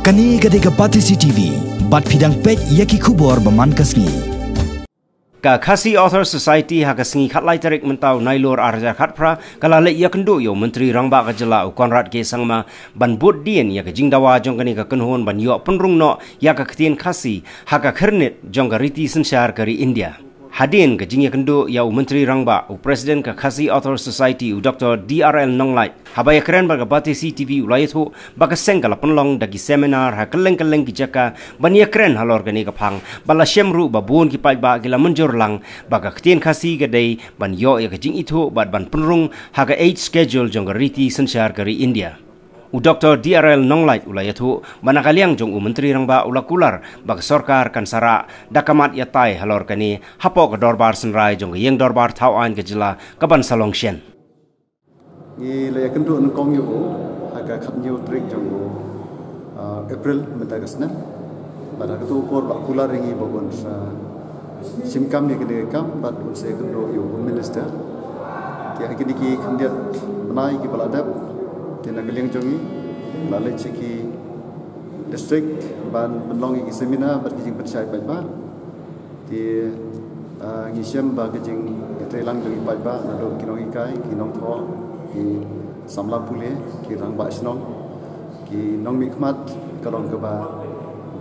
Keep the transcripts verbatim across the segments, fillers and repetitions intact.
Kane ka dei ka Batesi T V, bad phi dang peit ïa ki khubor ba man ka sngi. Ka Khasi Author Society ha ka sngi khatlai tarik mynta u Nailur arhajar khatphra ka la leit ïakynduh ïa u Myntri Rangbah ka jylla u Conrad K Sangma ban bud dien ïa ka jingdawa jong kane ka kynhun ban ïoh pynrung noh ïa ka ktien Khasi ha ka khyrnit jong ka riti synshar ka ri India. Hadien ka jingïakynduh ïa u Myntri Rangbah, u President ka Khasi Author Society u Doctor D R L Nonglait, haba ïakren bad ka Batesi T V u la ïathuh ba ka seng ka la pynlong da ki seminar ha kylleng kylleng ki jaka ban ïakren halor kane ka phang, ba la shem ruh ba bun ki paidbah ki la mynjur lang ba ka ktien Khasi ka dei ban ïoh ïa ka jingithuh bad ban pynrung ha ka Eighth Schedule jong ka riti synshar ka ri India. U Doctor D R L Nonglait u la ïathuh ba na ka liang jong u Myntri Rangbah u la kular ba ka sorkar kan sa rah da ka mat ïatai halor kane hapoh ka dorbar synrai jong ka ïing dorbar thaw aiñ ka jylla ka ban sa long shen. Ngi la ïakynduh nyngkong ïa u ha ka khathynñiew tarik jong u, ah, April mynta ka snem. Bad ha kato ka por ba kular ïa ngi ba un sa shim kam ïa kane ka kam bad un sa ïakynduh ïa u Home Minister. Te ha kine ki khyndiat bnai kiba la dep, te na ka liang jong ngi la leit sha ki district ban pynlong ïa ki seminar bad ki jingpynshai paidbah. Te, ah, ngi shem ba ka jingïatreilang jong ki paidbah naduh ki nonghikai, ki nongthoh, ki samla pule, ki rangbah shnong, ki nongmihkhmat ka long kaba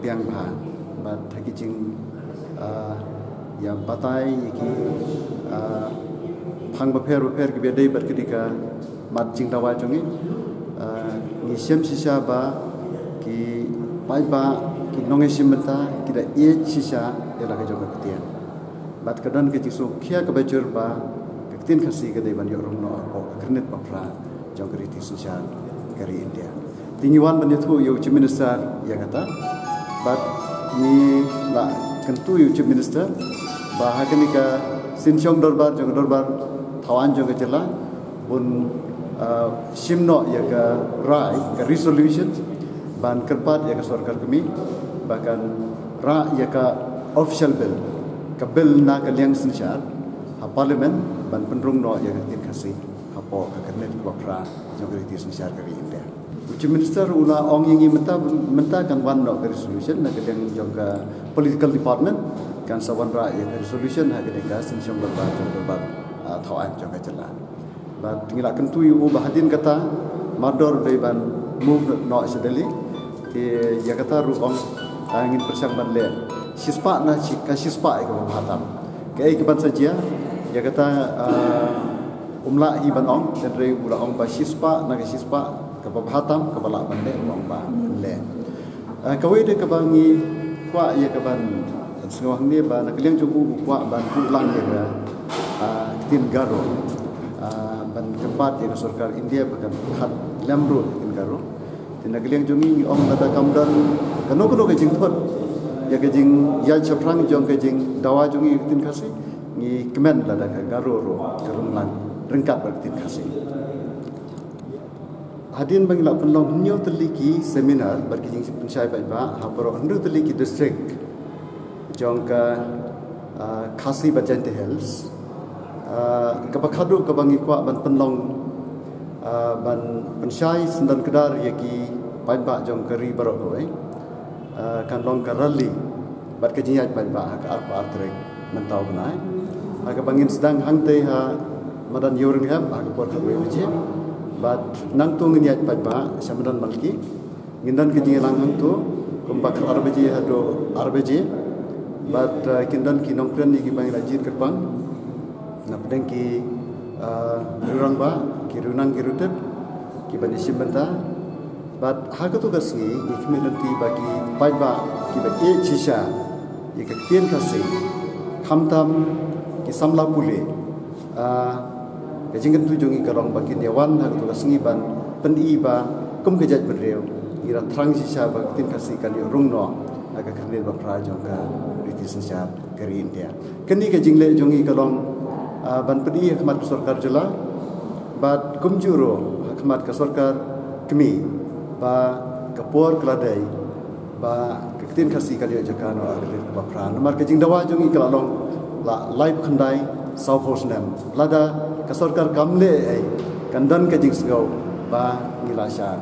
biang bha. Bad ha ki jing, ah, ïa batai ïa ki, ah, phang bapher bapher kiba dei bad kane ka mat jingdawa jong ngi. Ah, ngi shem shisha ba ki paidbah, ki nongïashim bynta ki da ïeit shisha ïa la ka jong ka ktien. Bad ka don ka jingsngewkhia kaba jur ba ka ktien Khasi ka dei ban ïoh rung noh hapoh ka khyrnit ba phra jong ka riti synshar ka ri India. Te ngi wan ban ïathuh ïa u Chief Minister ïa kata. Bad ngi la kyntu ïa u Chief Minister ba ha kane ka synshong dorbar jong ka dorbar thaw aiñ jong ka jylla bun, ah, shim noh ïa ka rai, ka resolution ban kyrpad ïa ka sorkar kmie ba kan rah ïa ka official bill, ka bill na ka liang synshar ha Parliament ban pynrung noh ïa ka ktien Khasi hapoh ka khyrnit kaba phra jong ka riti synshar ka ri India. U Chief Minister u la ong ïa ngi mynta, mynta kan wan noh ka resolution na ka liang jong ka political department, kan sa wanrah ïa ka resolution ha kane ka synshong dorbar jong ka dorbar, ah, thaw aiñ jong ka jylla. Bad ngi la kyntu ïa u ba hadien kata mardor dei ban move noh sha Delhi. Te ïa kata ruh ong, ah, ngin pyrshang ban leh shispah na shi, ka shispah ïa kaba bha tam. Kaei kaban sa jia ïa kata, ah, um lah hi ban ong, hynrei u la ong ba shispah na ka shispah kaba bha tam kaba lah ban leh, u la ong ba leh. Ah, kawei de kaba ngi kwah ïa kaban sngewbha hangne ba na ka liang jong u u kwah ban buh lang ïa ka, ah, ktien Garo, ah, ban kyrpad ïa ka sorkar India ba kan khadlem ruh ïa ka ktien Garo. Te na ka liang jong ngi ngi ong lada kam don kano kano ka jingthut ïa ka jingïaid shaphrang jong ka jingdawa jong ngi ïa ka ktien Khasi, ngi kmen lada ka Garo ruh ka rung lang ryngkat bad ka ktien Khasi. Hadien ba ngi la pynlong hynñiew tylli ki seminar bad ki jingpynshai paidbah ha baroh hynriew tylli ki district jong ka, ah, Khasi bad Jaintia Hills. Ah, kaba khadduh kaba ngi kwah ban pynlong, ah, ban pynshai syndon kdar ïa ki paidbah jong ka ri baroh kawei, ah, kan long ka rally bad ka jingïaid paidbah ha ka arphew ar tarik mynta u bnai. Ha kaba ngin sdang hangtei ha madan Ïewrynghep ha ka por khatwei baje. Bad nangta ngin ïaid paidbah sha madan Malki. Ngin don ka jingïalang hangto kumba khatar baje haduh ar baje. Bad, uh, kin don ki nongkren ïa kiba ngi la jied kyrpang na pdeng ki, uh, riewrangbah, ki riewnang, ki riewtip kiban ïashim bynta. Bad ha kato ka sngi ngi khmih lynti ba ki paidbah kiba ïeit shisha ïa ka ktien Khasi, khamtam ki samla pule, ah, ka jingkyntu jong ngi ka long ba kin ïawan ha kato ka sngi ban pyni ba kum ka jaitbynriew ngi la thrang shisha ba ka ktien Khasi kan ïoh rung noh ha ka khyrnit ba phra jong ka riti synshar ka ri India. Kane ka jingleh jong ngi ka long, ah, ban pyni ha khmat ka sorkar jylla bad kumjuh ruh ha khmat ka sorkar kmie ba ka por ka la dei ba ka ktien Khasi kan ïoh jaka noh ha ka khyrnit kaba phra. Namar ka jingdawa jong ngi ka la long la laiphew khyndai, sawphew snem. Lada ka sorkar kam leh ei, kan don ka jingsngew ba ngi la shah